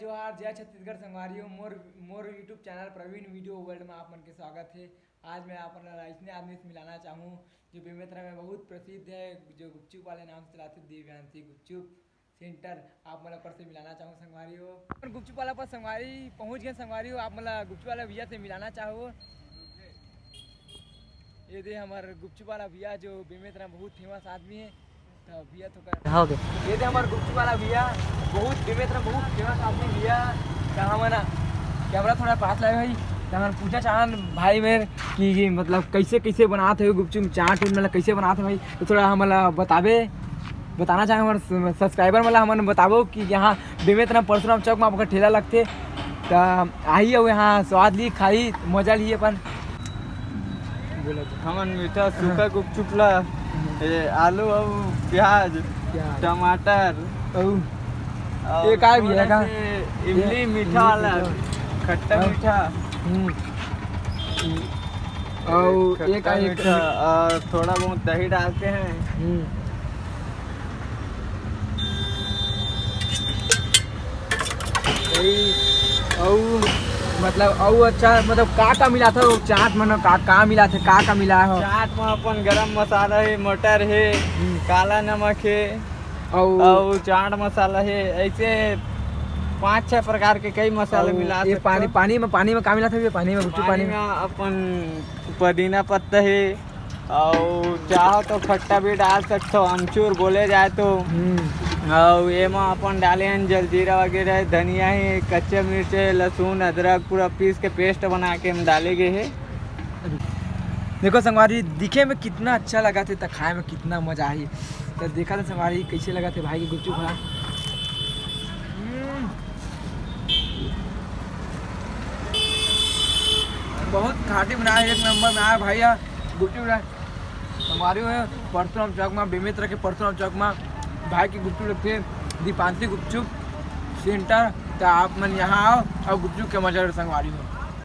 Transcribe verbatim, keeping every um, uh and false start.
जोहार, जय छत्तीसगढ़ संगवारी हो। मोर मोर YouTube channel Praveen video world में आप मन के स्वागत है। आज मैं आप मन ला अइसने आदमी से मिलाना चाहूँ जो बेमेतरा में बहुत प्रसिद्ध है, जो गुपचुप वाले नाम से चलाते, दिव्यांशी गुपचुप सेंटर। आप मन ला ओकर से मिलाना चाहूँ संगवारी हो। अपन गुपचुप वाला पर संगवारी पहुँच गए संगवारी हो, आप मन ला गुपचुप वाला भैया से मिलाना चाहूँ। ये दे हमर गुपचुप वाला भैया जो बेमेतरा बहुत फेमस आदमी है। तो भैया तो कर हाँ, ओके। ये दे हमर गुपचुप वाला भैया, बहुत बेमेतरा बहुत फेमस आदमी भैया। तो हमन कैमरा थोड़ा पास लाए भाई, तो हमन पूछा चाहन भाई मेर कि, कि मतलब कैसे कैसे बनात है गुपचुप चाट उट, मतलब कैसे बनात है भाई, तो थोड़ा हमला बताबे, बताना चाहे हमर सब्सक्राइबर मन ला हमन बताबो कि यहाँ बेमेतरा परशुराम चौक में आपका ठेला लगथे, तो आही अउ यहाँ स्वाद ली, खाई, मजा ली अपन। हमन मीठा सूखा गुपचुप ला, ए, आलू अउ प्याज, प्याज। टमाटर अउ अउ ये का भी है थोड़ा का? से इमली ये मीठा इमली वाला, मीठा। खट्टा हाँ। मीठा। हम्म। अउ खट्टा एक, एक मीठा और थोड़ा बहुत दही डालते हैं। हम्म। दही, अउ मतलब अउ अच्छा, मतलब का का मिलाथे वो चाट मन, का का मिलाथे, का का मिला हो? चाट में अपन गरम मसाला है, मटर है, हम्म। काला नमक है, अउ अउ चाट मसाला है, ऐसे पांच छह प्रकार के कई मसाला अउ मिला ये सकथो। पानी, पानी में, पानी में का मिलाथे भैया? पानी में गुपचुप पानी पानी में? में अपन पुदीना पत्ता है, अउ चाहो तो खट्टा भी डाल सकथो, अमचूर बोले जाए तो। हम्म। अउ एमा अपन डाले हन जलजीरा वगैरह, धनिया है, कच्चा मिर्च है, लहसुन, अदरक पूरा पीस के पेस्ट बना के हम डाले गए है। देखो संगवारी, दिखे में कितना अच्छा लगा थे, त खाए में कितना मजा आई। तो देखा था संगवारी कैसे लगा थे भाई के गुपचुप खा। हम्म। बहुत खाटी बनाया, एक नंबर में आया भाई यार, गुपचुप रहा। संगवारी हो परशुराम चौक में, बेमेतरा के परशुराम चौक में भाई की गुपचुप लगथे, दीपांशी गुपचुप सेंटर। तो आप मन यहाँ आओ और गुपचुप के मजा लो संगवारी हो।